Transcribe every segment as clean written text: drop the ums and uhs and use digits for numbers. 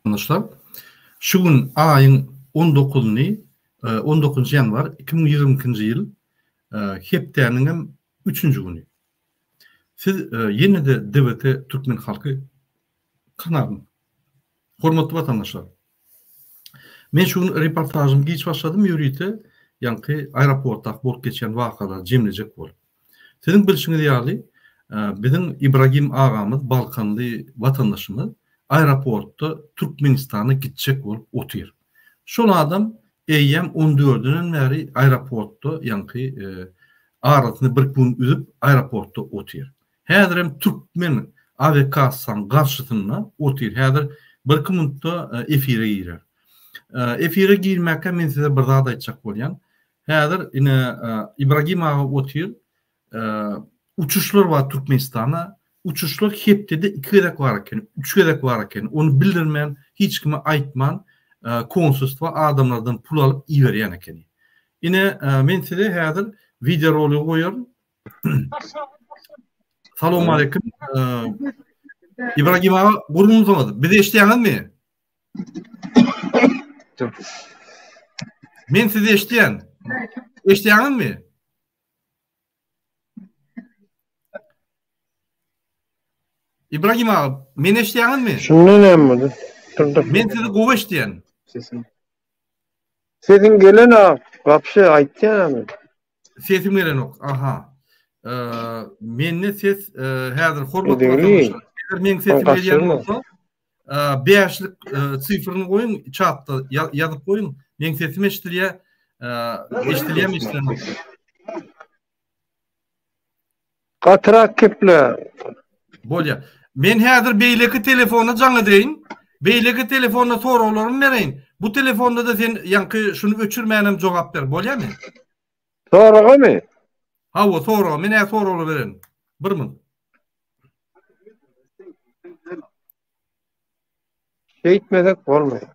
Watandaşlar, şu gün aýyň on dokuzyny, on dokuzynjy ýanwar 2022-nji ýyl, hepdäniňem üçünji güni. Siz ýene-de DWT Türkmen halky kanalyny. Hormatly watandaşlar, men şu gün reportažymy giç başladym ýörite ýaňky aeroportdaky bolup geçen wakalary jemlejek bolup. Siziň bilşiňiz ýaly, biziň Ibragim agamyz, balkanly watandaşymyz aeroportda Türkmenistana gitjek bolup otyr. Şol adam eýýäm on dördünden bäri aeroportda, ýaňky arasyny bir gün üzüp aeroportda otyr. Häzirem türkmen awiakassaň garşysynda otyr. Häzir birki minutda efire girer. Efire girmäkä men size bir zat aýtjak bolýan. Häzir ine Ibragim aga otyr. Uçuşlar bar Türkmenistana. Uçuşlar hepdede iki gezek bar eken, üç gezek bar eken. Ony bildirmän, hiç kime aýtman, konsulstwa adamlardan pul alyp iberýän ekeni. Ine men size häzir wideoroligi goýaryn. Salowmaleýkim. Ibragim aga, gurgunsyňyz. Bizi eşidýäňizmi? Men sizi eşidýän. Eşidýäňizmi? Ibragim aga, meni eşidýäňizmi? Şunda näme boldy? Dur, dur. Men sizi gowy eşidýän. Sesim. Sesiň gelenok, wapşe aýtýan. Sesim gelenok. Aha. Mende ses häzir hormatly watandaşlar. Eger meň sesim gelýän bolsa, Bäşlik sifrini goýuň çatda ýazyp goýuň. Meň sesim eşidilýär. Eşidilýärmi eşidilenok. Gatyrak geple. Bolýar. Men häzir beýleki telefona jaň edeýin. Beýleki telefonda soraglarymy bereýin. Bu telefonda-da sen ýaňky şuny öçürmänem jogap ber. Bolýarmy? Soragamy? Hawa, soraga. Men häzir soraglar bererin. Bir minut. Şeýtmesek bolmaýar.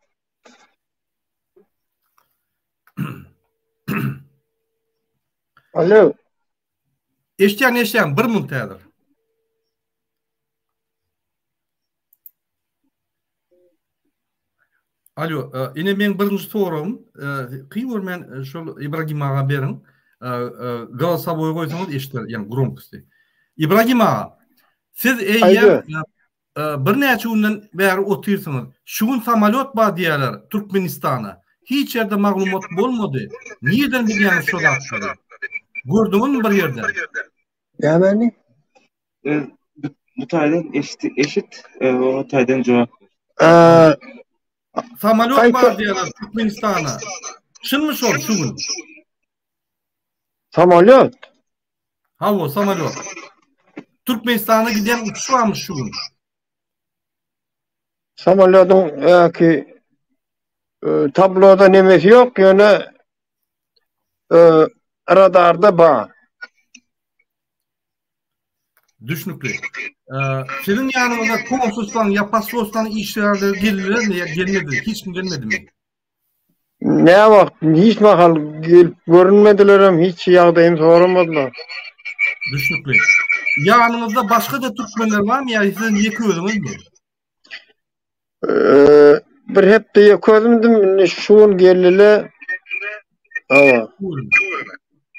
Alo. Eşitýän, eşitýän, bir minut häzir. Alo, e, ine meň birinji soragym, e, kyn görmän e, şol Ibragim aga beriň. Голосовой goýsaňyz eşider, ýagny gromkosty. Ibragim aga, siz eýýäm birnäçe günden bäri otyrsyňyz. Şu gün samolýot bar diýýärler Türkmenistana. Hiç ýerde maglumat bolmady. Nirden bilýäňiz şo zatlary? Gördüňizmi bir ýerden? Nämäni? Bu taýdan eşit, eşit, o taýdan jogap ber. Samolýot bar diýýärler Türkmenistana. Çynmy şol şu gün? Samolýot? Hawa, samolýot. Türkmenistana gidýän uçuş barmyş şu gün. Samolýodyň öňki tabloda nemesi ýok, ýöne radarda bar. Düşnükli. Siziň ýanyňyza konsulstwanyň ýa posolstwanyň işgärleri geldilermi ýa gelmedi? Hiç kim gelmedimi? Nä wagt, hiç mahal gelip görünmedilerem, hiç ýagdaýymy soramadylar. Düşnükli. Ýanyňyzda başga-da türkmenler barmy ýa siziň ýeke özüňizmi? Bir hepde ýeke özümdim, indi şu gün geldiler. Hawa.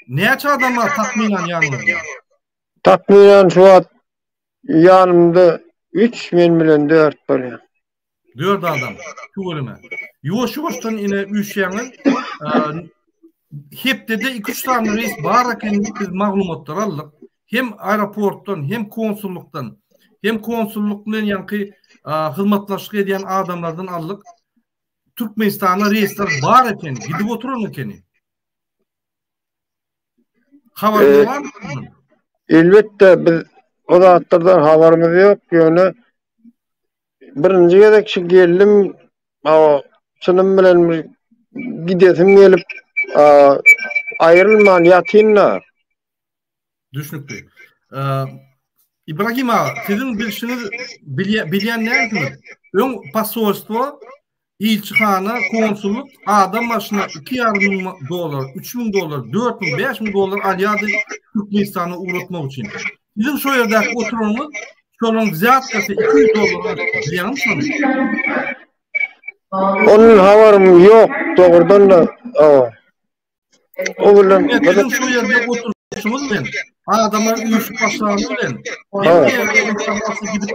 Näçe adam bar takmynan ýanyňyzda? Takmynan şu wagt ýanymda 3, men bilen 4 bolýar. 4 adam. Tüweleme. Ýuwaş-ýuwaşdan ine üýşýäňiz. Hepdede 2-3 sany reýs bar eken diýip biz maglumatlar aldyk. Hem aeroportdan, hem konsullykdan, hem konsullyk bilen ýaňky hyzmatdaşlyk edýän adamlardan aldyk. Türkmenistana reýsler bar eken, gidip oturan ekeni. Habaryňyz barmy şundan? Elbetde biz o zatlardan habarymyz ýok, ýöne birinji gezek şu geldim, çynym bilen bir gidesim gelip, aýrylman ýatyn-da. Düşnükli. Ibragim aga, siziň bilşiňiz, bilýän dälsiňiz. Öň posolstwo, ilçihana, konsullyk adam başyna 2,5 müň dollar, 3 müň dollar, 4 müň, 5 müň dollar alýardy Türkmenistana ugratmak üçin. Siziň şo ýerdäki oturanyňyz, şolaryň wzýatkasy 200 dollar, bilýäňizmi şony? Ondan habarym ýok, dogrudan-da. O bilen Siziň şu ýerde oturyşyňyz bilen, adamlar üýşüp başlany bilen, hemme gidip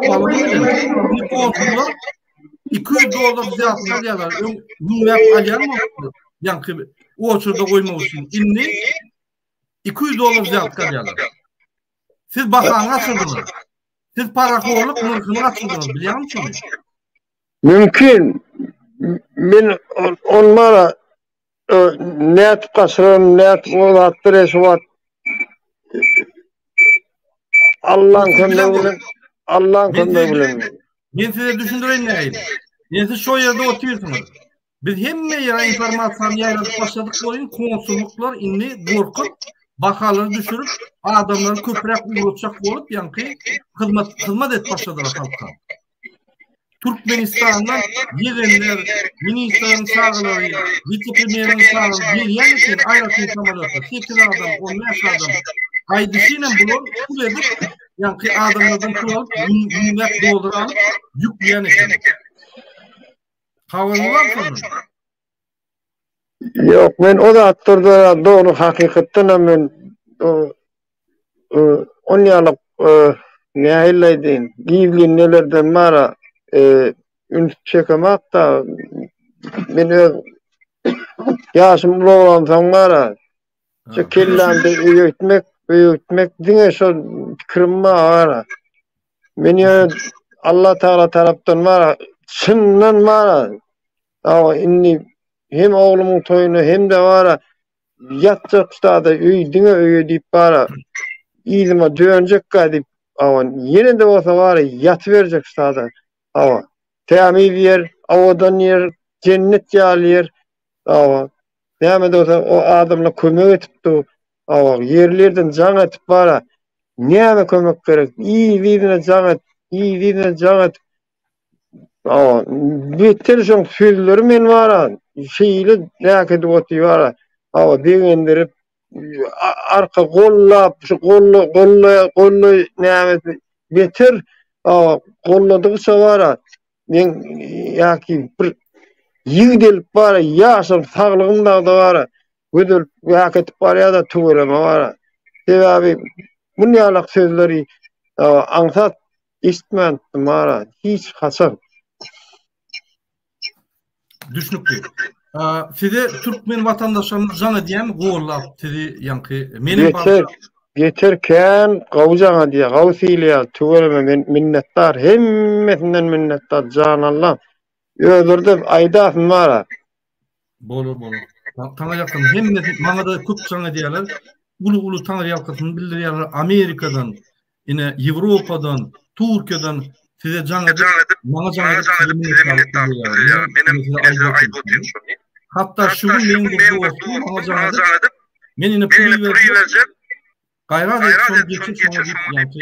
galany bilen, indi konsullar 200 dollar wzýatka alýarlar. Öň müňläp alýan bolsalar, ýaňky oçurda goýmak üçin. Indi 200 dollar wzýatka alýarlar. Siz bahany gaçyrdyňyz. Siz parahorluk nyrhyny gaçyrdyňyz, bilýäňmi şony? Mümkin. Men on bara nätip gaçyran, nätip o zatlar şu wagt Allaň kömegi bilen, Allaň kömegi bilen. Men size düşündireýin nähili. Men siz şo ýerde otyrsyňyz. Biz hemme ýere informasiýany ýaýradyp başladyk welin, konsullyklar indi gorkup, bahalary düşürip, adamlary köpräk ugratjak bolup, ýaňky hyzmat hyzmat edip başladylar halka. Türkmenistandan ýegenler, ministrleriň çagalary, wise-premýeriň çagalary gelýän eken aýratyn samolýotda, sekiz adam, 15 adam. Gaýdyşynam bular pul edip, ýaňky adamlardan pul alyp, müňläp dollar alyp, ýükleýän eken. Habaryňyz barmy şondan? Ýok, men o zatlarda dogry hakykatdanam men on ýaly nähili aýdaýyn, gizlin nelerden bara üns çekemak-da, men öz ýaşym ulalansoň bara şu kellämde öýe gitmek, öýe gitmek diňe şol pikirim bar bara. Men ýöne Allah Tagala tarapdan bara çyndan bara Awa indi hem oglumyň toýuna hem-de bara ýatjak ştada öý diňe öýe diýip bara yzyma dönjekkä diýip awa ýene-de bolsa bara ýatyberjek ştada awa tämiz ýer owadan ýer jennet ýaly ýer awa näme-de bolsa o adamlar kömek edip dur awa ýerli ýerden jaň edip bara näme kömek gerek yzy-yzyna jaň edip yzy-yzyna jaň edip Awa, beter şoň sözleri men bara şeýle näkedip otyr bara. Awa, begendirip arka gollap, şu golla golla golla nämesi beter awa golladygyça bara men ýa-ki bir ýigdelip bara ýaşam saglygym dagda bara gözel ýak edip barýar-da tüweleme bara. Sebäbi bunýalak sözleri aňsat Eşitmändim ara hiç haçan. Düşnükli. Size türkmen watandaşlarymyz jaň edýärmi gollap sizi ýaňky menem Beter, beter kän gowy jaň edýär, gowy sylaýar, tüweleme men minnetdar, hemmesinden minnetdar jan Allam. Özleri-de aýdasyn bara. Bolar bolar. Taňryýalkasyn hemmesi maňa-da köp jaň edýärler. Uly uly taňryýalkasyny bildirýärler Amerikadan, ine Ýewropadan, Türkiýeden size jaň edip, maňa jaň edip size minnetdarlyk bildirýärler. Menem size aýdyp otyryn şony. Hatda şu gün meň bir dostum maňa jaň edip, men ine pul iberjek, Gaýrat et, şony geçir şoňa diýip, ýaňky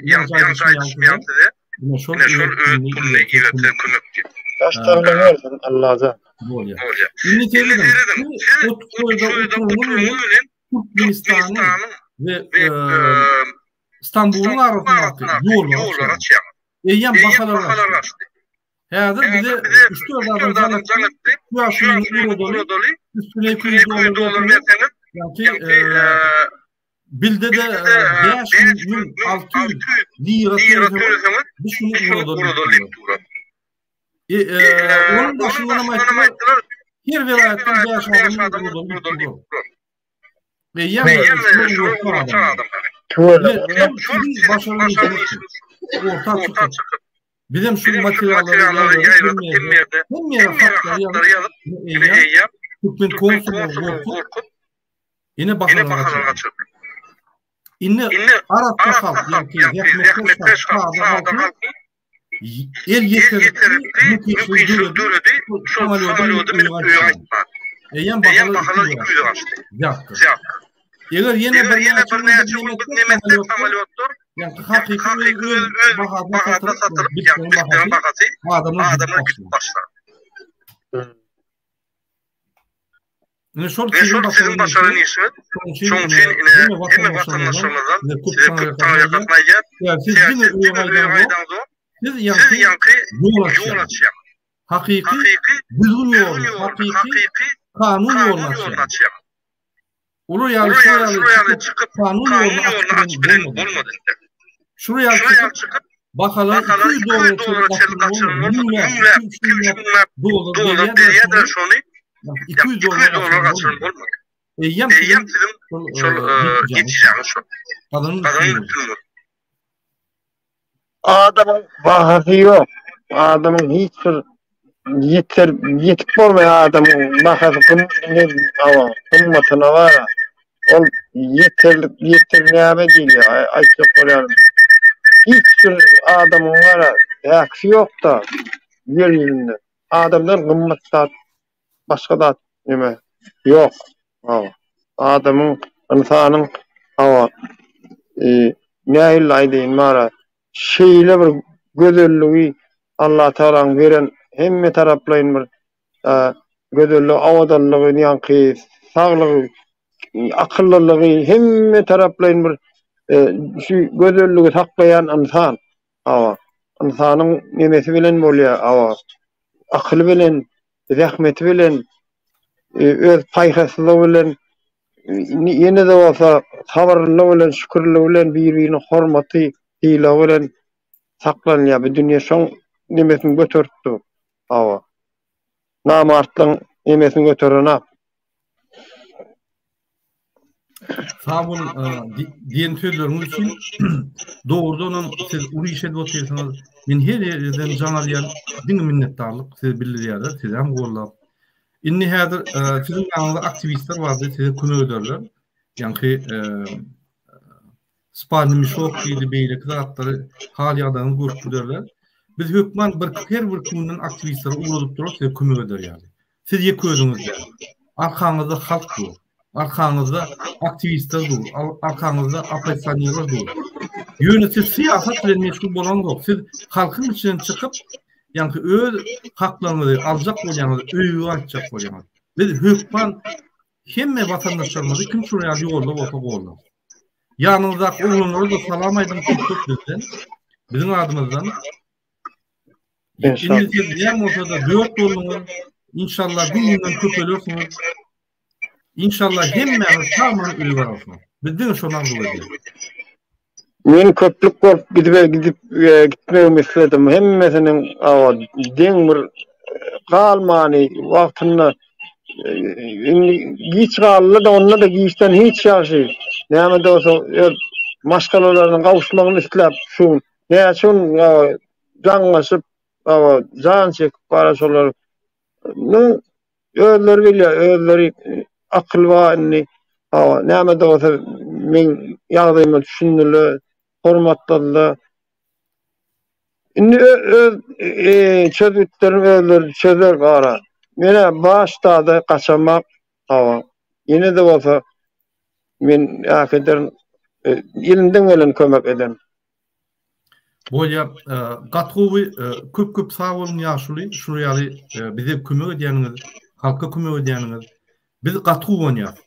ýaňky aýdyşym ýaly size, ine şol öz puluny iberse kömek diýip. Daş saglyk bersin Allajan. Bolýar. Indi serediň, siz oturyň oturyň bilen Türkmenistanyň we Stambulyň arasyndaky ýollary açýaňyz. Eýýäm bahalar gaçdy. Häzir bize üç-dört adam jaň etdi, şu ýaşulyny ugradaly, üstüne 200 dollar berseňiz, ýagny bilde-de 5600 lira töleseňiz, biz şuny ugradaly diýip durar. Onuň daşyndanam aýtdylar, her welaýatdan 5 adam ugradaly diýip durar. Eýýäm şol orta çykyp, bizem şu materiallary ýaýradyp hemme ýerde, hemme ýere hatlary ýazyp, eýýäm türkmen konsullygy gorkup, ine bahalary gaçyrdy. Indi arassa halk, ýagny zähmetkeş halk, sada halky el ýeterlikli mümkinçilik döredi, şol samolýoda münüp öýe gaýtman. Eýýäm bahalar 200 gaçdy. Ýatdy. Eger ýene birnäçe gün biz neme etsek samolýotlar, ýagny hakyky öz bahasyna satylyp, ýagny biletleriň bahasy adamlar gidip başlar. Ine şol siziň başaran işiňiz. Şonuň üçin ine hemme watandaşlarymyzdan size köp taňryýalkasyn aýdýas. Siz diňe öýe gaýdaňzok, siz ýaňky ýol açýaňyz. Hakyky. Düzgün ýoluny, hakyky kanun ýoluny açýaňyz. Olar ýaly şular ýaly çykyp kanun ýoluny açyp bilen bolmady. Şular ýaly çykyp bahalary 200 dollara çenli gaçyran bolmady. Müňläp, 2-3 müňläp dollar berýärdiler şony. 200 dollara gaçyran bolmady. Eýýäm siziň şol netijäňiz şol. Gazanan üstünligiňiz. Adamyň bahasy ýok. Adamyň hiç bir ýeter ýetip bolmaýar adamyň bahasy gymmatyna bara. Ol ýeterlik ýeter näme diýilýär aýtjak bolýanym. Hiç bir adamyň bara häkisi ýok-da ýer ýüzünde. Adamdan gymmat zat başga zat neme ýok. Hawa. Adamyň, ynsanyň hawa nähili aýdaýyn bara şeýle bir gözelligi Allatagalaň beren hemme taraplaýyn bir gözelligi, owadanlygy, ýaňky saglygy, akyllylygy hemme taraplaýyn bir şu gözelligi saklaýan ynsan. Hawa. Ynsanyň nemesi bilen bolýar, hawa. Akyly bilen, zähmeti bilen, öz paýhaslylygy bilen, ýene-de bolsa sabyrlylygy bilen, şükürligi bilen, bir-birine hormaty, sylagy bilen saklanýar. Bu dünýe şoň nemesini göterip dur. Hawa. Namartlygyň nemesini göterenak. Sag boluň diýen sözleriňiz üçin. Dogrudanam siz uly iş edip otyrsyňyz. Men her ýerden jaň alýan, diňe minnetdarlyk size bildirýärler, sizem gollap. Indi häzir siziň ýanyňyzda aktiwistler bardy, size kömek ederler. Ýaňky spalny mişok diýdi, beýleki zatlary hal-ýagdaýyňyzy görüp bilerler. Biz hökman bir her bir günden aktiwistleri ugradyp durarys, size kömek eder ýaly. Siz ýeke özüňiz däl. Arkaňyzda halk dur. Arkaňyzda aktiwistler dur. Arkaňyzda oppozisionerler dur. Ýöne siz syýasat bilen meşgul bolaňzok. Siz halkyň içinden çykyp, ýaňky öz haklaryňyzy aljak bolýaňyz, öýe gaýtjak bolýaňyz. Biz hökman hemme watandaşlarymyzy kim şular ýaly ýolda bolsa goldarys. Ýanyňyzdaky oglanlara-da salam aýdyň köp-köp bizden, biziň adymyzdan. Indi siz näme bolsa-da dört bolduňyz. Inşallah gün-günden köpelersiňiz. Inşallah hemmäňiz sag-aman öýe bararsyňyz. Biz diňe şony arzuw edýäris. Men köplük bolup gidip gidip e, gitmegimi isledim. Hemmesiniň awa deň bir e, galmany wagtynda e, indi giç galdy da onda da giçden hiç ýagşy. Näme-de bolsa öz maşgalalaryna gawuşmagyny isläp şu näçe gün jaňlaşyp, hawa, jan çekip bara şolar. Nu, özleri bilýär, özleri akyl bar indi. Hawa, näme-de bolsa meň ýagdaýyma düşündiler, hormatladylar. Indi öz e, çözgütlerini özleri çözer bara. Menä başda-da gaçamak, hawa. Ýene-de bolsa men äkederin, e, elimden gelen kömek ederin. Bolýar. Gaty gowy. Köp köp sag boluň ýaşuly. Şular ýaly bize kömek edýäniňiz, halka kömek edýäniňiz. Biz gaty guwanýas.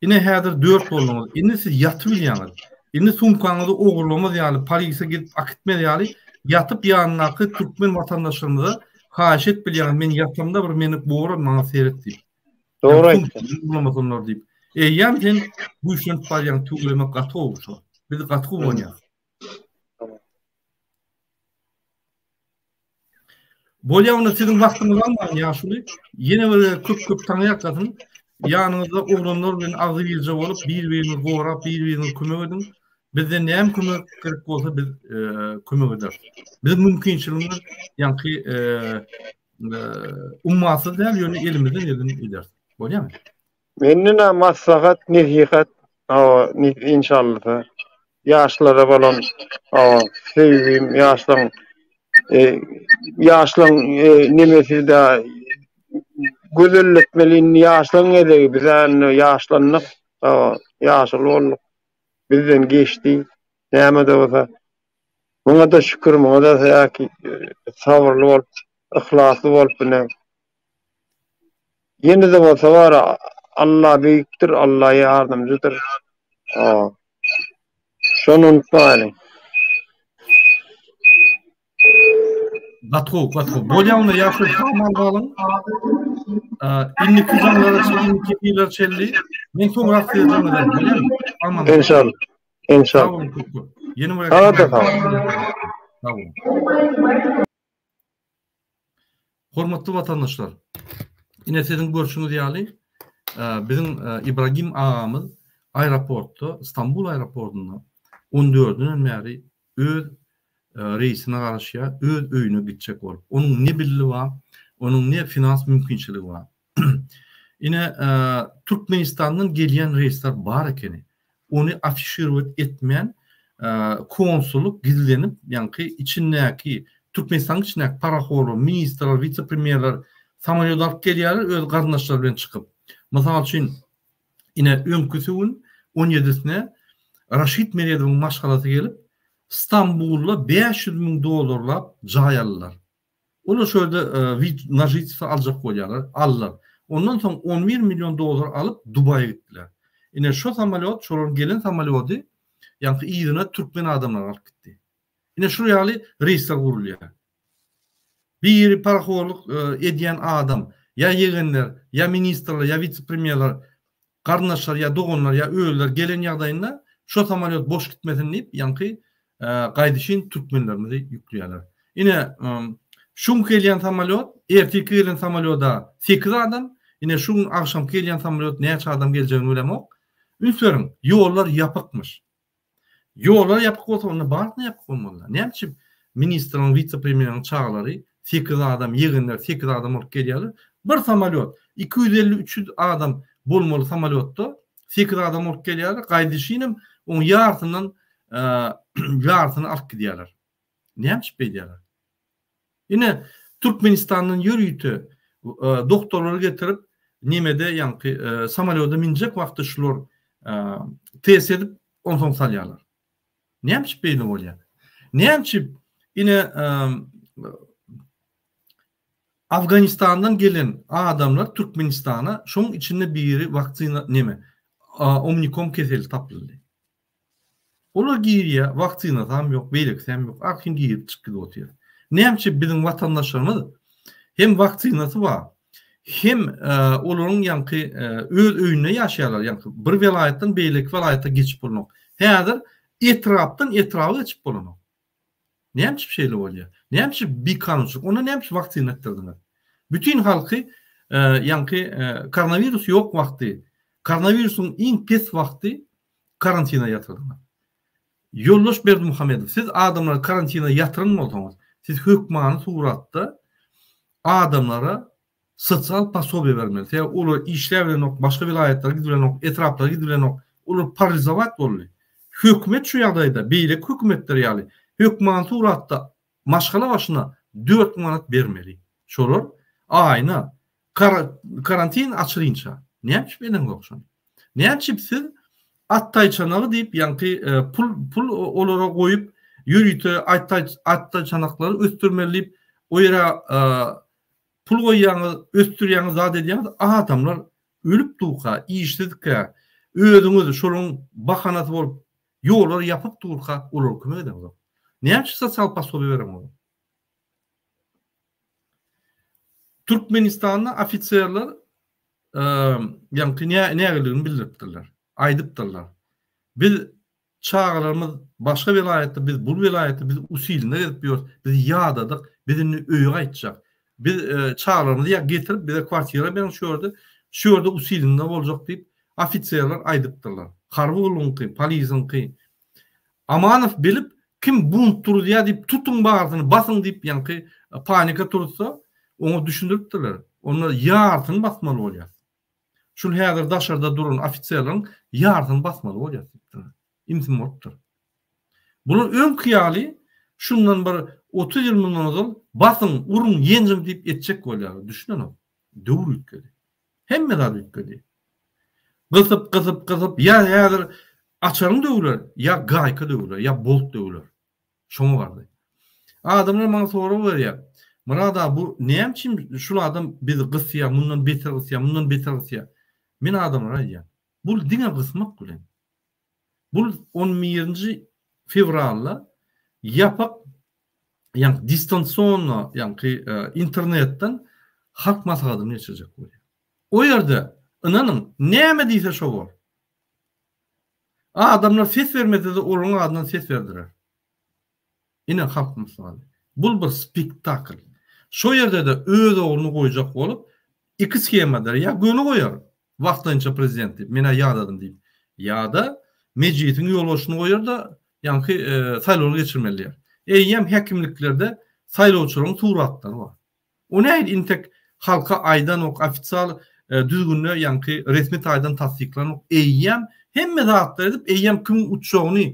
Ine häzir dört bolduňyz. Indi siz ýatyp bilýäňiz. Indi sumkaňyzy ogurlamaz ýaly, polise gidip akitmez ýaly ýatyp ýanyndaky türkmen watandaşlarymyza haýyş edip bilýäňiz, men ýatamda bir meni gora, maňa seret diýip. Dogry aýtdyň. Ogurlamasynlar diýip. Eýýäm sen güýçlenip barýaň, tüweleme gaty gowy şo. Biz gaty guwanýas. Bolýa onda siziň wagtyňyzy almaýyn ýaşuly. Ýene bir gezek köp köp taňyrýalkasyn. Ýanyňyzda oglanlar bilen agzybirje bolup bir-biriňizi gorap bir-biriňize kömek ediň. Bizden näme kömek gerek bolsa biz kömek ederis. Biziň mümkinçiligimiz ýaňky ummasyz däl ýöne elimizden geleni ederis. Bolýamy? Menden-ä maslahat, nesihat, hawa, inşallasa, ýaşlara bolan, hawa, söýgim, ýaşlaryň, ýaşlaryň nemesi-dä, gözelletmeli indi ýaşlaryň gezegi, biz-ä indi ýaşlandyk, hawa, ýaşuly bolduk, bizden geçdi, näme-de bolsa, muňa-da şükür, muňa-da sabyrly bolup, yhlasly bolup ine, Ýene-de bolsa bar, Alla beýikdir, Alla ýardamjydyr. Şony unutmaýlyň. Gaty gowy, gaty gowy. Bolýa onda ýagşy sag mal galyň. Indiki jaňlara çenli, indiki efirlere çenli. Men soňrak size jaň ederin, bolýamy? Aman. Inşallah. Inşallah. Sag boluň köp köp. Ýene bir Sag boluň. Sag boluň. Hormatly watandaşlar, ine siziň görşüňiz ýaly, biziň Ibragim agamyz aeroportda, Stambul aeroportynda on dördünden bäri öz reýsine garaşýar, öz öýüne gitjek bolup. Onuň ne billi bar, onuň ne finans mümkinçiligi bar. Ine, Türkmenistandan gelýän reýsler bar ekeni. Ony afişirowat etmän, konsullyk gizlenip, ýaňky içindäki, Türkmenistanyň içindäki parahorlar, ministrler, wise-premýerler samolýot alyp gelýärler öz garyndaşlary bilen çykyp. Mysal üçin, ine, öňküsi gün, on ýedisine Raşid Meredowyň maşgalasy gelip, Stambulda 500 müň dollarlap jaý aldylar. Olar şo ýerde wid na žitelstwo aljak bolýarlar, aldylar. Ondan soň 11 million dollar alyp Dubaýa gitdiler. Ine şo samolýot, şolaryň gelen samolýody ýaňky yzyna türkmen adamlary alyp gitdi. Ine şul ýaly reýsler gurulýar. Biri parahorlyk edýän adam, ýa ýegenler, ýa ministrler, ýa wise-premýerler Garyndaşlar ýa doganlar ýa özleri gelen ýagdaýynda şo samolýot boş gitmesin diýip ýaňky gaýdyşyn türkmenlerimizi ýükleýärler. Ine şu günki gelýän samolýot, ertirki gelen samolýoda sekiz adam, ine şu gün agşamky gelýän samolýot näçe adam geljegini bilemok. Üns beriň, ýollar ýapykmyş. Ýollar ýapyk bolsa onda barysyna ýapyk bolmalyda. Näme üçin ministriň, wise-premýeriň çagalary sekiz adam, ýegenler sekiz adam bolup gelýärler. Bir samolýot, 250-300 adam bolmaly samolýotda sekiz adam bolup gelýärler. Gaýdyşynam oň ýarysyndan ýarysyny alyp gidýärler. Näme üçin beýdýärler? Ine, Türkmenistandan ýörite doktorlary getirip, nemede ýaňky samolýoda minjek wagty şular test edip, onsoň salýarlar. Näme üçin beýle bolýar? Näme üçin ine Afganistandan gelen adamlar Türkmenistana, şoň içinde biri waksina neme, omnikom keseli tapyldy. Olar girýär, waksinasam ýok, beýlekisem ýok, arkaýyn girip çykyp gidip otyr. Näme üçin biziň watandaşlarymyz hem waksinasy bar, hem olaryň ýaňky öz öýünde ýaşaýarlar, ýaňky bir welaýatdan beýleki welaýata geçip bolanok. Häzir etrapdan etraba geçip bolanok. Näme üçin şeýle bolýar? Näme üçin bikanunçylyk? Onda näme üçin waksina etdirdiňiz? Bütin halky ýaňky koronawirus ýok wagty, koronawirusyň iň pes wagty karantina ýatyrdyňyz. Ýoldaş Berdimuhamedow, siz adamlary karantina ýatyran bolsaňyz, siz hökmany suratda adamlara sosial posobiýe bermeli. Sebäbi olar işläbilenok, başga welaýatlara gidibilenok, etraplara gidibilenok. Olar paralizowat boldy. Hökümet şu ýagdaýda beýleki hökümetler ýaly hökmany suratda maşgala başyna 4000 manat bermeli. Şolar aýyna karantin açylynça. Näme üçin edeňzok şony? Näme üçin siz at taýçanagy diýip ýaňky pul pul olara goýup ýörite at taýçanaklary ösdürmeli diýip o ýere Pul goýýaňyz, ösdürýäňiz, zat edýäňiz, adamlar ölüp durka, işsizkä, özüňiz şolaryň bahanasy bolup, ýollary ýapyp durka, olara kömek edeňzok. Näme üçin sosial posobiýe bereňok? Türkmenistanda ofiserler ýaňky nägileligini bildiripdirler, aýdypdyrlar. Biz Çagalarymyz başga welaýatda, biz bul welaýatda, biz usilinde gezip ýörüs, biz ýadadyk, biz indi öýe gaýtjak. Biz çagalarymyzy ýa getirip bize kwartira beriň şu ýerde, şu ýerde usilinde boljak diýip, ofiserler aýdypdyrlar. Harby gullugyňky, polisiňki. Amanow bilip, kim bunt turuzýar diýip, tutuň barysyny, basyň diýip, ýaňky panika turuzsa, oňa düşündiripdirler. Onda ýarsyny basmaly bolýar. Şul häzir daşarda duran ofiserleriň ýarsyny basmaly bolýar diýipdir. Imsim bolupdyr. Bular öňki ýaly şundan bir 30 ýyl mundan ozal basyň, uruň, ýenjiň diýip etjek bolýarlar. Düşünenok. Döwür üýtgedi. Hemme zat üýtgedi. Gysyp, gysyp, gysyp, ýa häzir açaryň döwüler, ýa gaýka döwüler, ýa bolt döwüler. Şoňa bardy. Adamlar maňa sorag berýär. Myrat aga bu näme üçin şul adam bizi gysýar, mundan beter gysýar, mundan beter gysýar. Men adamlara aýdýan. Bul diňe gysmak bilen. Bul on birinji fewralda ýapyk. Ýaňky distansionno, ýaňky internetden halk maslahatyny geçirjek bolýar. O ýerde, ynanyň, näme diýse şo bor. Adamlar ses bermese-de olaryň adyndan ses berdirer. Ine halk maslahaty. Bul bir spektakl. Şo ýerde-de öz ogluny goýjak bolup, iki shema eder. Ýa göni goýar, wagtlaýynça prezident diýip, men-ä ýadadym diýip. Ýa-da Mejlisiň ýolbaşçysyny goýar-da, ýaňky saýlawlary geçirmeli diýer. Eýýäm häkimliklerde saýlawçylaryň suratlary bar. O nähili intek halka aýdanok, ofisial düzgünde ýaňky resmi taýdan tassyklanok, eýýäm hemme zatlary edip, eýýäm kimiň utjagyny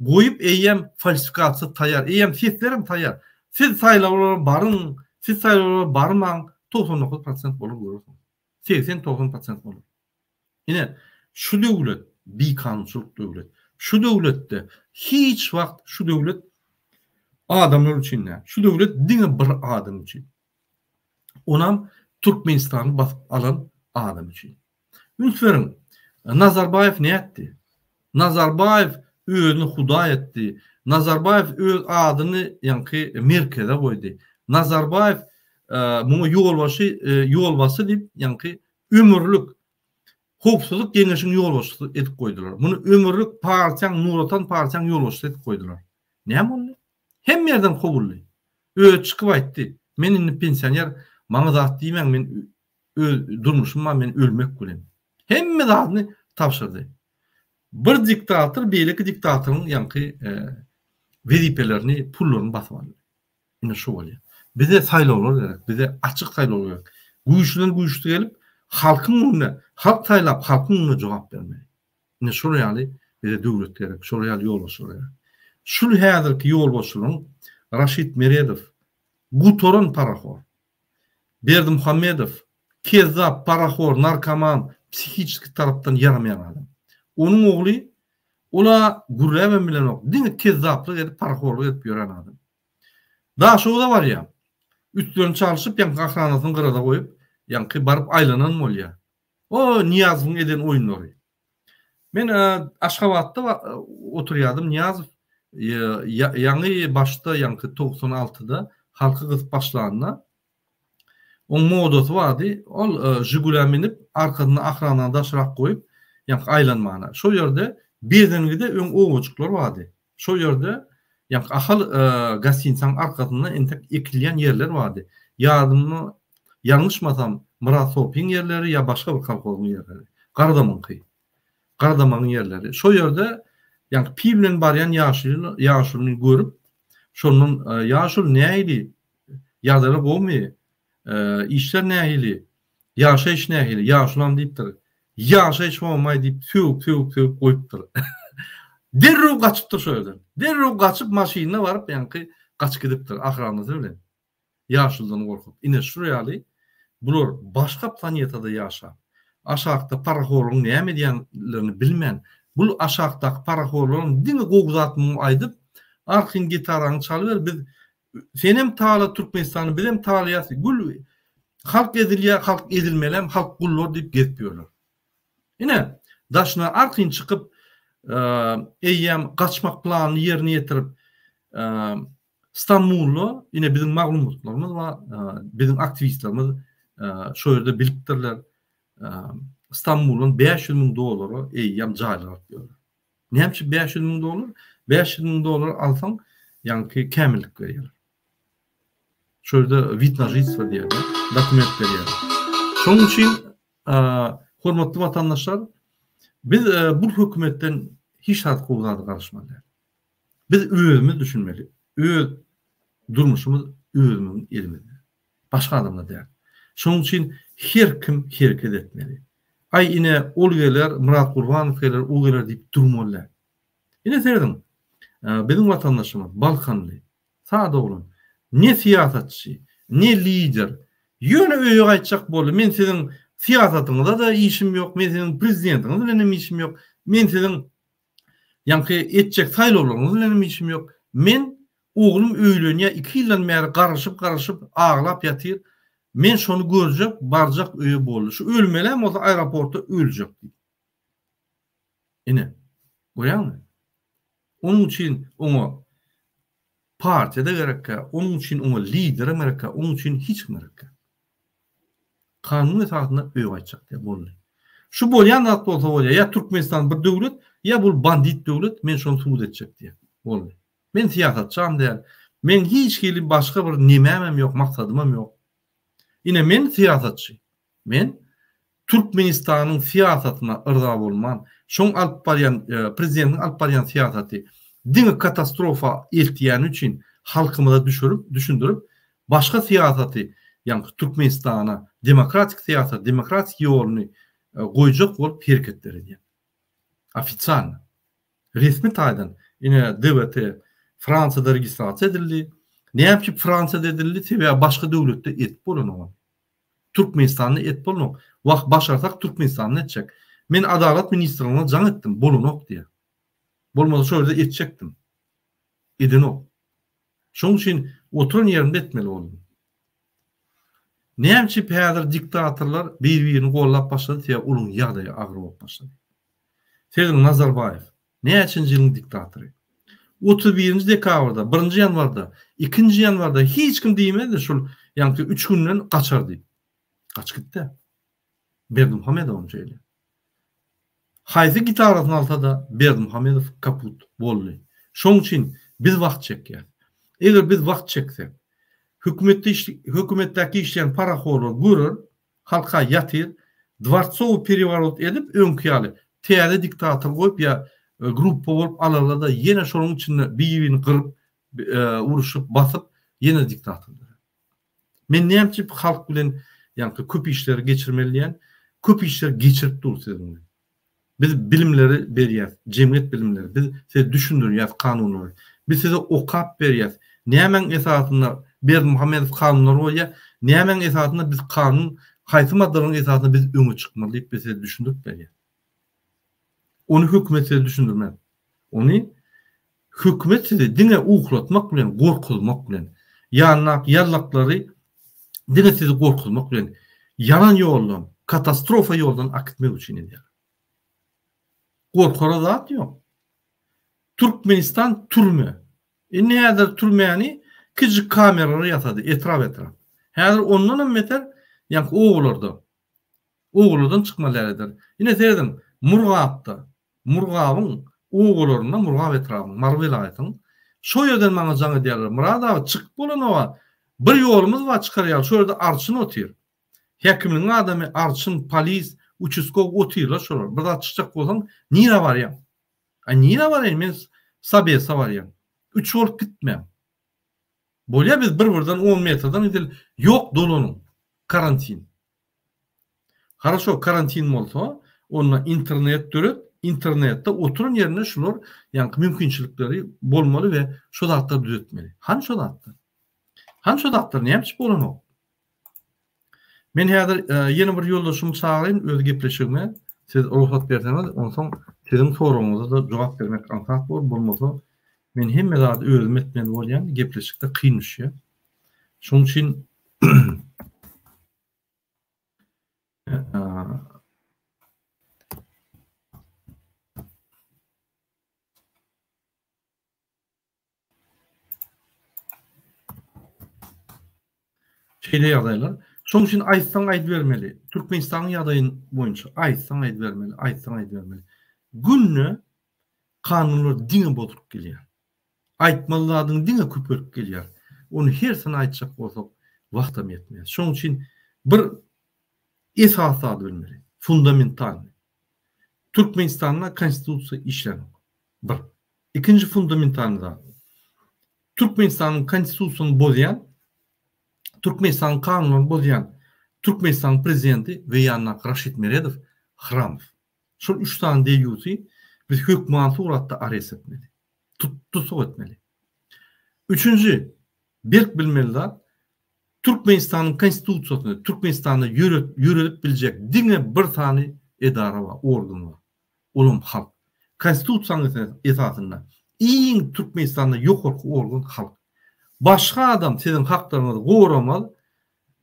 goýup, eýýäm falsifikasiýa taýýar, eýýäm seslerem taýýar. Siz saýlawlara baryň, siz saýlawlara barmaň, 99 prosent bolar görersiňiz. 80-90 prosent bolar. Ine, şu döwlet bikanunçylyk döwlet. Şu döwletde hiç wagt şu döwlet adamlar üçin däl. Şu döwlet diňe bir adam üçin. Onam Türkmenistany basyp alan adam üçin. Üns beriň, Nazarbaýew nätdi? Nazarbaýew özüni hudaý etdi. Nazarbaýew öz adyny ýaňky merkeze goýdy. Nazarbaýew muňa ýolbaşy ýolbaşçy diýip ýaňky ömürlik Howpsuzlyk geňeşiň ýolbaşçysy edip goýdular. Muny ömürlik partiýaň Nur Otan partiýaň ýolbaşçysy edip goýdular. Näme boldy? Hemme ýerden kowuldy. Özi çykyp aýtdy. Men indi pensioner, maňa zat diýmäň, men öz durmuşym bar, men ölmek bilen. Hemme zadyny tabşyrdy. Bir diktator beýleki diktatoryň ýaňky wezipelerini, pullaryny basyp aldy. Ine şu bolýar. Bize saýlawlar gerek, bize açyk saýlawlar gerek. Güýçlüden güýçli gelip, halkyň öňünde, halk saýlap, halkyň öňünde jogap bermeli. Ine şol ýaly bize döwlet gerek, şol ýaly ýolbaşçylar gerek. Şul häzirki ýolbaşçylaryň Raşid Meredow gutaran parahor. Berdimuhamedow kezzap, parahor, narkoman, psihiçeski tarapdan ýaramaýan adam. Onuň ogly ol-a gürläbem bilenok, diňe kezzaplyk edip, parahorlyk edip ýören adam. Daşoguza barýar. Üstlerini çalşyp, ýaňky ahranasyny gyrada goýup, ýaňky baryp aýlanan bolýar. O Nyýazowyň eden oýunlary. Men Aşgabatda oturýardym, Nyýazow ýaňy başda, ýaňky 96-da halky gysyp başlanda, oň modasy bardy, ol Žigulä münüp, arkasynda ahranany daşrak goýup, ýaňky aýlanmana. Şol ýerde Bezengide öň obajyklar bardy. Şol ýerde ýaňky Ahal gostinitsaň arkasynda entek ekilýän ýerler bardy. Ýadymda ýalňyşmasam Myrat sopyň ýerleri ýa başga bir kolhozyň ýerleri. Garadamyňky. Garadamagyň ýerleri. Şo ýerde ýaňky pil bilen barýan ýaşuly ýaşulyny görüp, şondan ýaşuly nähili ýagdaýlar gowumy? Işler nähili? Ýaşaýyş nähili? Ýaşulam diýipdir. Ýaşaýyş bolmaý diýip sögüp sögüp sögüp goýupdyr. Derrew gaçypdyr şo ýerden. Derrew gaçyp maşynyna baryp ýaňky gaçyp gidipdir ahranasy bilen. Ýaşuludan gorkup. Ine şul ýaly bular başga planetada ýaşap, aşakda parahorlaryň näme edýänlerini bilmän, bul aşakdaky parahorlaryň diňe gowy zat muň aýdyp, arkaýyn gitaraňy çalyber biz Senem tala Türkmenistany bizem talaýas gül halk ezilýär halk ezilmelem halk gullar diýip gezip ýörler. Ine daşyna arkaýyn çykyp eýýäm gaçmak planyny ýerine ýetirip Stambulda ine biziň maglumatlarymyz bar biziň aktiwistlerimiz şo ýerde bilipdirler Stambuldan 500 müň dollara eýýäm jaýlar alyp ýörler. Näme üçin 500 müň dollar? 500 müň dollar alsaň, ýaňky kämillik berýärler. Şo ýerde wid na žitelstvo diýýärler, dokument berýärler. Şonuň üçin hormatly watandaşlar, biz bu hökümetden hiç zat gowy zada garaşmaly däl. Biz özümiz düşünmeli. Öz durmuşymyz özümiziň elimizde. Başga adamda däl. Şonuň üçin her kim hereket etmeli. Aý ine ol geler, Myrat Gurbanow geler, o geler diýip durmaly däl. Ine serediň, biziň watandaşymyz Balkanly, sada oglan. Ne syýasatçy, ne lider. Ýöne öýe gaýtjak boldy. Men siziň syýasatyňyza-da işim ýok, men siziň prezidentiňiz bilenem işim ýok. Men siziň Ýaňky etjek saýlawlaryňyz bilenem işim ýok. Men oglum öýlenýär, iki ýyldan bäri garaşyp-garaşyp aglap ýatyr. Men şony görjek, barjak öýe boldy. Şu ölmelem bolsa aeroportda öljek diýip. Ine, görýäňmi? Onuň üçin oňa. partiýa-da gerekkä, onuň üçin oňa liderem gerekkä, onuň üçin hiç kim gerekkä. Kanun esasynda öýe gaýtjak diýýär, boldy. Şu bolýan zat bolsa bolýar, ýa Türkmenistan bir döwlet, ýa bul bandit döwlet, men şony subut etjek diýýär. Boldy. Men syýasatçam däl. Meň hiç hili başga bir nemämem ýok, maksadymam ýok. Ine men syýasatçy. Men Türkmenistanyň syýasatyna yrza bolman, şoň alyp barýan, prezidentiň alyp barýan syýasaty diňe katastrofa eltýäni üçin halkymyza düşürip, düşündirip, başga syýasaty, ýaňky Türkmenistana demokratik syýasat, demokratik ýoluny goýjak bolup hereketler edýän. Ofitsialno. Resmi taýdan ine DWT Fransiýada registrasiýa edildi. Näme üçin Fransiýada edildi? Sebäbi başga döwletde edip bolanok ony. Türkmenistanda edip bolanok. Wah başarsak Türkmenistanda etjek. Men Adalat ministrligine jaň etdim, bolanok diýýär. Bolmasa şo ýerde etjekdim. Edenok. Şonuň üçin oturan ýerimde etmeli boldum. Näme üçin häzir diktatorlar bir-birini gollap başlady, sebäbi olaryň ýagdaýy agyr bolup başlady. Serediň Nazarbaýew näçinji ýylyň diktatory. 31-nji dekabrda, birinji ýanwarda, ikinji ýanwarda hiç kim diýmezdi şul ýaňky üç günden gaçar diýip. Gaçyp gitdi. Berdimuhamedowam şeýle. Haýsy gitarasyny alsa-da Berdimuhamedow kaput boldy. Şoň üçin biz wagt çekýäs. Eger biz wagt çeksek, hökümetde hökümetdäki işleýän parahorlar görer, halka ýatyr, dworcowy pereworot edip öňki ýaly täze diktator goýup ýa gruppa bolup alarlar-da ýene şonuň içinde bir-birini gyryp, uruşyp, basyp ýene diktator dörär. Men näme üçin halk bilen ýaňky köp işleri geçirmeli diýýän, köp işleri geçirip dur siziň bilen. Biz bilimleri berýäs, jemgyýet bilimleri, biz size düşündirýäs kanunlary. Biz size okap berýäs. Nämäň esasynda Berdimuhamedow kanunlar goýýar, nämäň esasynda biz kanun, haýsy maddalaryň esasynda biz öňe çykmaly diýip biz size düşündirip berýäs. Ony hökümet size düşündirmez. Ony hökümet sizi diňe uklatmak bilen, gorkuzmak bilen, ýanyndaky ýallaklary diňe sizi gorkuzmak bilen, ýalan ýoldan, katastrofa ýoldan akitmek üçin edýär. Gorkara zat ýok. Türkmenistan türme. Indi häzir türmäni kiçijik kameralar ýasady, etrap-etrap. Häzir ondanam beter, ýaňky obalarda. Obalardan çykmaly däl eder. Ine serediň, Murgapda, Murgabyň obalarynda, Murgap etrabynyň, Mary welaýatynyň, şo ýerden maňa jaň edýärler. Myrat aga, çykyp bolanoga, bir ýolumyz bar çykar ýaly, şo ýerde arçyn otyr. Häkimligiň adamy, arçyn, polis, uçaskow otyrlar şolar. Bir zat çykjak bolsaň, nirä barýaň? A nirä baraýyn, men sobese barýan. Üç bolup gitmäň. Bolýa biz bir-birden on metrden gideli. Ýok dolanyň. Karantin. Haraşo karantin bolsa, onda internet döret, internetde oturan ýerinde şular ýaňky mümkinçilikleri bolmaly we şo zatlary düzetmeli. Hany şo zatlar? Hany şo zatlar näme üçin bolanok? Men häzir ýene bir ýoldaşymy çagyraýyn öz gepleşigime. Siz rugsat berseňiz, onsoň siziň soragyňyza-da jogap bermek aňsat bolar, bolmasa men hemme zady özüm etmeli bolýan, gepleşikde kyn düşýär. Şonuň üçin Şeýle ýagdaýlar. Şonuň üçin aýtsaň aýdybermeli. Türkmenistanyň ýagdaýy boýunça aýtsaň aýdybermeli, aýtsaň aýdybermeli. Günde kanunlar diňe bozulyp gelýär. Aýtmaly zadyň diňe köpelip gelýär. Ony hersini aýtjak bolsak wagtam ýetmez. Şonuň üçin bir esasy zady bilmeli. Fundamentalnyý. Türkmenistanda konstitusiýa işlänok. Bir. Ikinji fundamentalnyý zat. Türkmenistanyň konstitusiýasyny bozýan, Türkmenistanyň kanunlaryny bozýan Türkmenistanyň prezidenti we ýanyndaky Raşid Meredow, Hramow. Şol üç sany deýýusy biz hökmany suratda arest etmeli. Tussag etmeli. Üçünji berk bilmeli zat, Türkmenistanyň konstitusiýasyny Türkmenistanda ýöredip biljek diňe bir sany edara bar, organ bar. Olam halk. Konstitusiýanyň esasynda iň Türkmenistanda ýokarky organ halk. Başga adam siziň haklaryňyzy goramaz,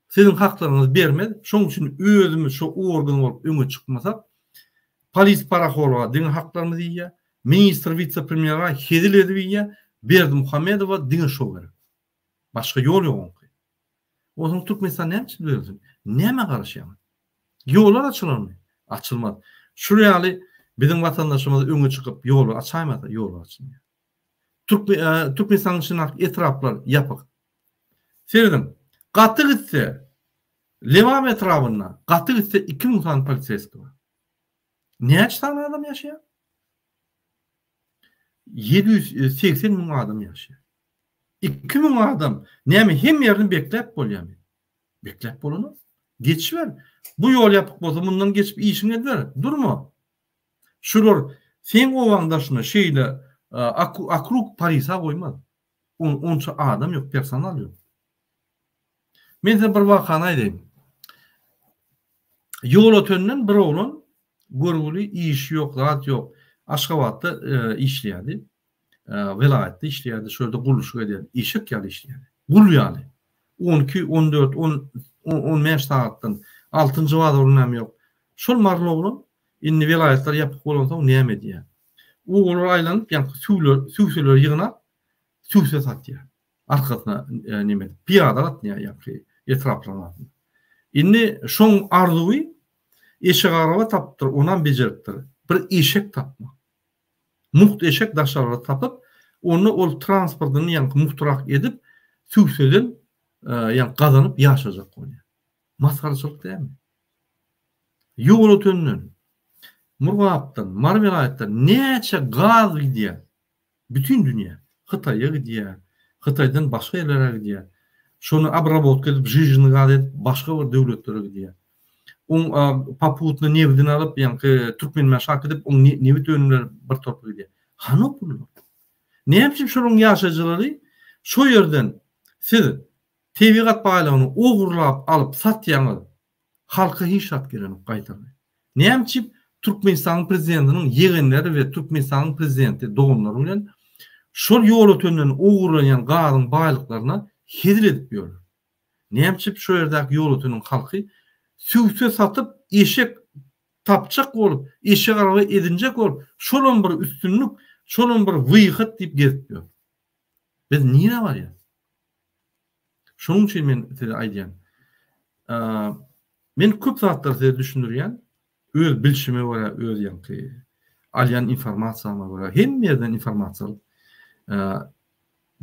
siziň haklaryňyzy bermez. Şonuň üçin özümiz şo organ bolup öňe çykmasak, polis parahorlyga diňe haklarymyzy iýýär, ministr wise-premýere hezil edip iýýär. Berdimuhamedowa diňe şo gerek. Başga ýol ýok oňky. Onsoň Türkmenistan näme üçin düzelsin? Nämä garaşýaňyz? Ýollar açylarmy? Açylmaz. Şul ýaly biziň watandaşymyz öňe çykyp ýoly açaýmasa ýollar açylmaýar. Türkmenistanyň içindäki etraplar ýapyk. Serediň, gaty gitse Lebap etrabynda gaty gitse 2000 sany poliseýski bar. Näçe sany adam ýaşaýar? 780 müň adam ýaşaýar. 2000 adam näme hemme ýerini bekläp bolýarmy? Bekläp bolanok. Geçiber. Bu ýol ýapyk bolsa mundan geçip işiňi ediber. Durma. Şular seň obaň daşyna şeýle okrug polisa goýmaz. Onça adam ýok, personal ýok. Men size bir wakany aýdaýyn. Ýolötenden bir oglan görgüli işi ýok, zat ýok. Aşgabatda işleýärdi. Welaýatda işleýärdi, şo ýerde gurluşyk edýärdi. Eşek ýaly işleýärdi. Gul ýaly. 12, 14, 10, 15 sagatdan altynjy bazaryň näme ýok. Şol maryly oglan indi welaýatlar ýapyk bolansoň näme edýär? Obalara aýlanyp, ýaňky tüwler, tüwseleri ýygnap, tüwse satýar. Arkasyna neme edip, pyýada gatnaýar ýaňky etraplaryň arasynda. Indi şoň arzuwy eşek araba tapypdyr, onam bejeripdir. Bir eşek tapmak. Mugt eşek daşarada tapyp, onda ol transportyny ýaňky mugtrak edip, tüwseden ýaňky gazanyp ýaşajak bolýar. Masgaraçylyk dälmi? Ýolötenden, Murgapdan, Mary welaýatdan näçe gaz gidýär bütin dünýä. Hytaýa gidýär, Hytaýdan başga ýerlere gidýär. Şony obrabotka edip, žižini gaz edip başga bir döwletlere gidýär. Oň poputny nebidini alyp, ýaňky Türkmenbaşa äkidip, oň nebit önümleri bir torpa gidýär. Hany o pullar? Näme üçin şolaryň ýaşaýjylary şo ýerden siz Tebigat baýlygyny ogurlap alyp satýaňyz halka hiç zat gelenok gaýtargy. Näme üçin Türkmenistanyň prezidentiniň ýegenleri we Türkmenistanyň prezidenti doganlary bilen şol Ýolötenden ogurlanýan gazyň baýlyklaryna hezil edip ýörler. Näme üçin şo ýerdäki Ýolöteniň halky süwse satyp eşek tapjak bolup eşek araba edinjek bolup şolam bir üstünlik şolam bir wyhod diýip gezip ýör. Biz nirä barýas? Şonuň üçin men size aýdýan. Men köp zatlary size düşündirýän. Öz bilşime görä, öz ýaňky alýan informasiýama görä, hemme ýerden informasiýa alyp,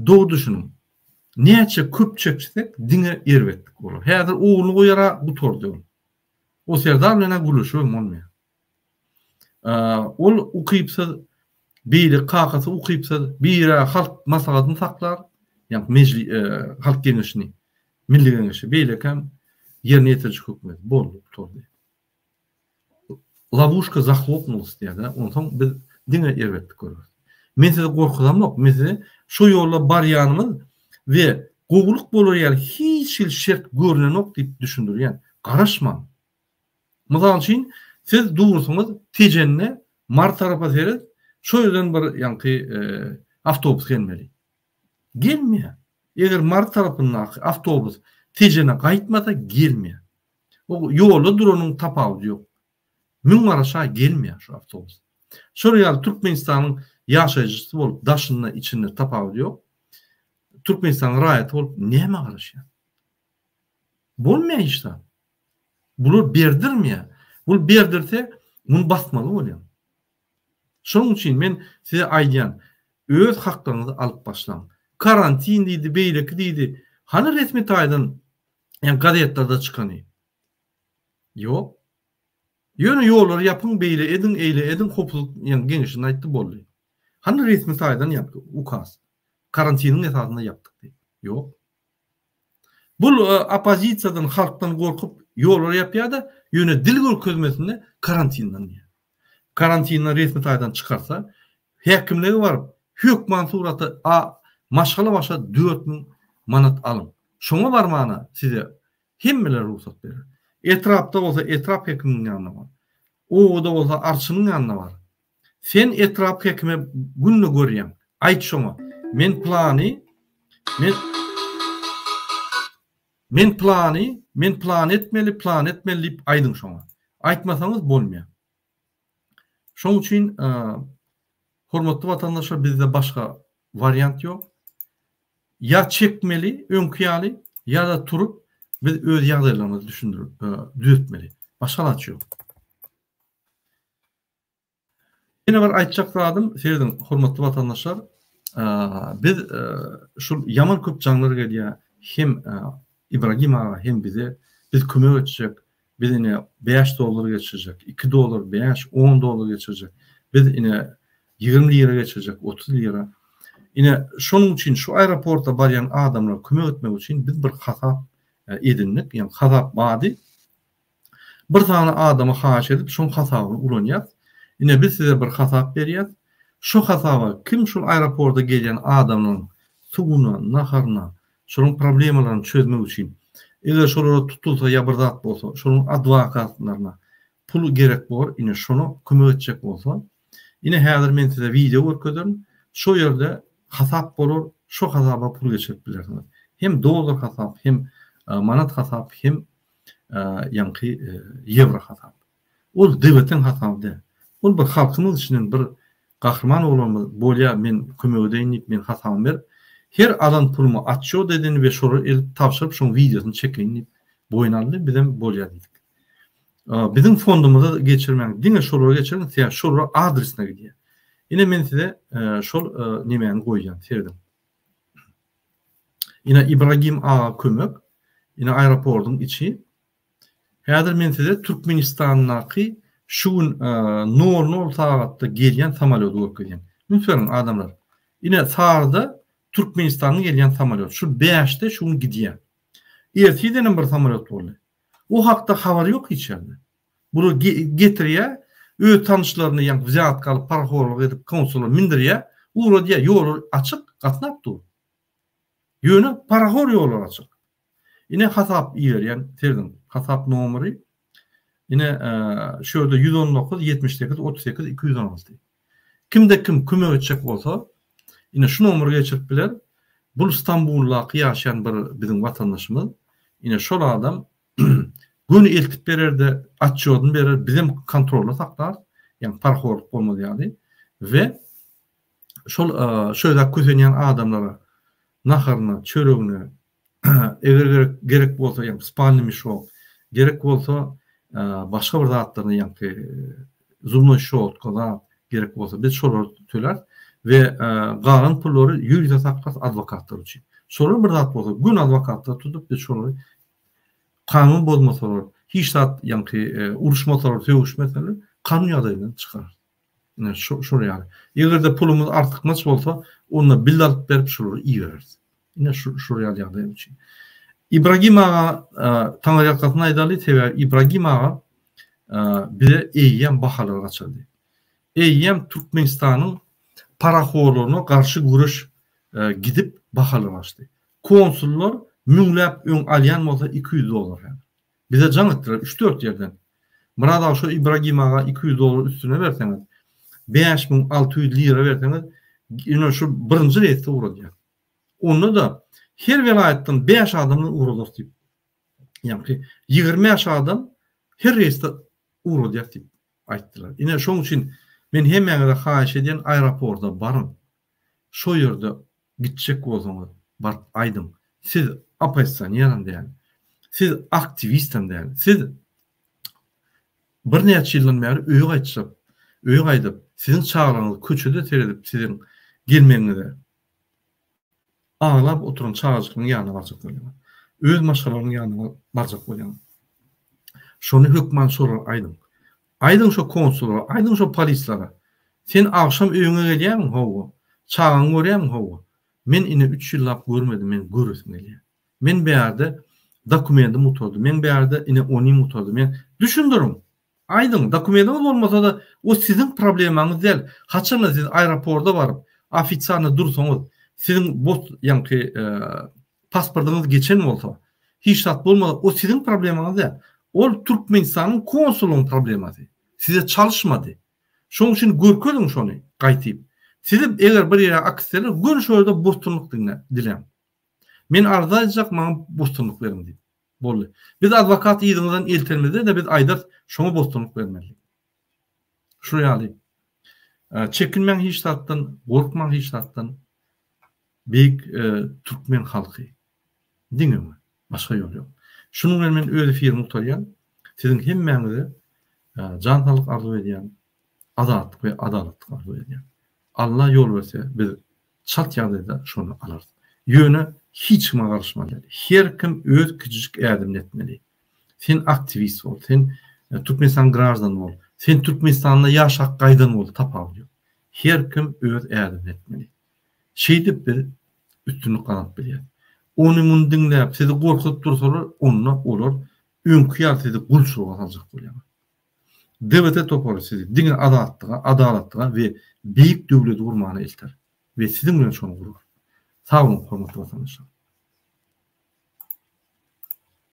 dogry düşüniň. Näçe köp çekişsek, diňe erbetlik bolar. Häzir ogluny goýara gutardy ol. O Serdar bilen-ä gürleşibem bolmaýar. Ol ukypsyz, beýle kakasy ukypsyz, biri halk maslahatyny saklar, ýagny mejli halk geňeşini, milli geňeşi, beýlekem ýerine ýetiriji hökümet. Boldy, gutardy. Lowuşka zahlopnulась diýýär-de, onsoň biz diňe erbetlik göreris. Men sizi gorkuzamok, men size şo ýolda barýanymyz we gowulyk bolar ýaly hiç hili şert görnenok diýip düşündirýän. Garaşmaň. Mysal üçin, siz dursuňyz Tejende, Mary tarapa seret, şo ýerden bir ýaňky awtobus gelmeli. Gelmeýär. Eger Mary tarapyndaky awtobus Tejene gaýtmasa gelmeýär. O ýolda duranyň tapawudy ýok. Müň garaşa gelmeýär şu awtobus. Şol ýaly Türkmenistanyň ýaşaýjysy bolup daşynda içinde tapawudy ýok. Türkmenistanyň raýaty bolup nämä garaşýar? Bolmaýar hiç zat. Bular berdirmeýär. Bul berdirse, muny basmaly bolýar. Şonuň üçin men size aýdýan, öz haklaryňyzy alyp başlaň. Karantin diýdi, beýleki diýdi. Hany resmi taýdan ýa gazetlerde çykany? Ýok. Ýöne ýollary ýapyň, beýle ediň, eýle ediň, howpsuzlyk ýa geňeşinde aýtdy, boldy. Hany resmi taýdan ýa ukaz? Karantiniň esasynda ýapdyk diýip. Ýok. Bul oppozisiýadan halkdan gorkup ýollary ýapýada ýöne dil görkezmesinde karantinden diýýär. Karantinden resmi taýdan çykarsa häkimlige baryp hökman suratda a maşgala başa 4000 manat alyň. Şoňa barmana size hemmeler rugsat berer. Etrapda bolsa etrap hekiminiň ýanyna bar. Obada bolsa arçynyň ýanyna bar. Sen etrap hekime günde görýäň. Aýt şoňa. Men plany men Men plany men plan etmeli plan etmeli diýip aýdyň şoňa. Aýtmasaňyz bolmaýar. Şoň üçin hormatly watandaşlar bizde başga. wariant ýok. Ýa çekmeli öňki ýaly, ýa-da turup biz öz ýagdaýlarymyzy düşündirip, düzetmeli. Başga alaç ýok. Ýene bir aýtjak zadym, serediň, hormatly watandaşlar, biz şul ýaman köp jaňlar gelýär, hem Ibragim aga, hem bize, biz kömek etjek, biz ine 5 dollar geçirjek, 2 dollar, 5, 10 dollar geçirjek, biz ine 20 lira geçirjek, 30 lira. Ine şonuň üçin şu aeroporta barýan adamlara kömek etmek üçin biz bir hasap edindik, ýagny hasap bardy. Bir sany adama haýyş edip şoň hasabyny ulanýas. Ine biz size bir hasap berýäs. Şo hasaba kim şol aeroporda gelýän adamlaryň suwuna, naharyna, şolaryň problemalaryny çözmek üçin, eger şolara tutulsa ýa bir zat bolsa, şolaryň adwokatlaryna pul gerek bor, ine şona kömek etjek bolsa, ine häzir men size wideo görkezerin, şo ýerde hasap bolar, şo hasaba pul geçirip bilersiňiz. Hem dollar hasap, hem manat hasap, hem ýaňky ýewro hasap. Ol döwletiň hasaby däl. Ol bir halkymyz içinden bir gahryman oglanymyz bolýa men kömek edeýin diýip men hasabymy berip her alan pulumy atçýot edin we şolary elip tabşyryp şoň wideosyny çekeýin diýip boýun aldy bizem bolýa diýdik. Biziň fondumyza geçirmäň diňe şolara geçiriň sebäbi şolara adresine gidýär. Ine men size şol nemäni goýýan serediň. Ine Ibragim aga kömek. Ine aeroportyň içi. Häzir men size Türkmenistandaky şu gün nol nol sagatda gelýän samolýody görkezýän. Üns beriň adamlar. Ine saryda Türkmenistandan gelýän samolýot. Şu bäşde şu gün gidýär. Ertirdenem bir samolýot boldy. O hakda habar ýok hiç ýerde. Bular getirýär, öz tanyşlaryny ýaňky wzýatka alyp, parahorlyk edip konsula mindirýär, ugradýar, ýollar açyk, gatnap dur. Ýöne parahor ýollar açyk. Ine hasap iberýän, serediň, hasap nomeri. Ine şu ýerde 119 78 38 216. Kimde kim kömek etjek bolsa, ine şu nomeri geçirip biler. Bul Stambuldaky ýaşaýan bir biziň watandaşymyz. Ine şol adam Göni eltip berer-de, otçýodyny berer, bizem kontrolda saklarys, ýagny parhorlyk bolmaz ýaly we şol şöýdäp kösenýän adamlara naharyna, çöregine, eger gerek gerek bolsa, ýagny spalnyý mişok, gerek bolsa başga bir zatlaryna, ýagny zubnoý şotka zat gerek bolsa biz şolary töläris we galan pullary ýörite saklarys adwokatlar üçin. Şolar bir zat bolsa, göni adwokatlary tutup biz şolary Kanun bozmasalar, hiç zat ýaňky uruşmasalar, sögüşmeseler, kanun ýagdaýyndan çykar. Ine şo şol ýaly. Eger-de pulumyz artykmaç bolsa, onda biz alyp berip şolary ibereris. Ine şu şol ýaly ýagdaý üçin. Ibragim aga taňryýalkasyn aýdaly, sebäbi Ibragim aga bize eýýäm bahalary gaçyrdy. Eýýäm Türkmenistanyň parahorlaryna garşy göreş gidip bahalary gaçdy. Konsullar müňläp öň alýan bolsa 200 dollar häzir. Bize jaň etdiler üç-dört ýerden. Myrat aga şo Ibragim aga 200 dollar üstüne berseňiz, 5600 lira berseňiz, ine şu birinji reýsde ugradýar. Onda-da her welaýatdan bäş adamdan ugradarys diýip. Ýagny 25 adam her reýsde ugradýar diýip aýtdylar. Ine şoň üçin men hemmäňize haýyş edýän aeroporta baryň. Şo ýerde gitjek bolsaňyz baryp aýdyň. Siz oppozisioneram däl. Siz aktiwistem däl. Siz birnäçe ýyldan bäri öýe gaýtjak, öýe gaýdyp, siziň çagalaryňyz köçede seredip siziň gelmegiňize aglap oturan çagajyklaryň ýanyna barjak bolýaňyz. Öz maşgalaňyň ýanyna barjak bolýaňyz. Şony hökman şolara aýdyň. Aýdyň şo konsullara, aýdyň şo polislere. Sen agşam öýüňe gelýämiň? Hawa. Çagaňy görýämiň? Hawa. Men ine üç ýyllap görmedim, men göresim gelýär. Men bärde dokumendim gutardy, men bärde ine onim gutardy. Men düşündiriň. Aýdyň, dokumentiňiz bolmasa-da, o siziň problemaňyz däl. Haçanda siz aeroporda baryp, ofisialny dursaňyz, siziň bot ýaňky pasportyňyz geçen bolsa, hiç zat bolmasa, o siziň problemaňyz däl. Ol Türkmenistanyň konsulynyň problemasy. Size çalyşmady. Şonuň üçin görkeziň şony gaýtyp. Sizi eger bir ýere akitseler, göni şo ýerde bosgunlyk diläň. Men arza aýtjak, maňa bosgunlyk beriň diýip. Boldy. Biz adwokat yzyňyzdan eltenimizde-de biz aýdarys, şoňa bosgunlyk bermeli. Şu ýaly. Çekinmäň hiç zatdan, gorkmaň hiç zatdan. Beýik türkmen halky. Diňe öňe. Başga ýol ýok. Şunuň bilen men öz efirimi gutarýan. Siziň hemmäňize jan saglyk arzuw edýän. Azatlyk we adalatlyk arzuw edýän. Alla ýol berse biz çalt ýagdaýda şony alarys. Ýöne hiç kime garyşmaly däl. Her kim öz kiçijik ädimini etmeli. Sen aktiwist bol, sen Türkmenistanyň graždany bol, sen Türkmenistanda ýaşap gaýdan bol tapawudy ýok. Her kim öz ädimini etmeli. Şeýdip biz üstünlik gazanyp bilýäris. Ony muny diňläp sizi gorkuzyp dursalar onda olar öňki ýaly sizi gulçulyga saljak bolýarlar. DWT topary sizi diňe azatlyga, adalatlyga we beýik döwleti gurmana elter we siziň bilen şony gurar. Sag boluň hormatly watandaşlar.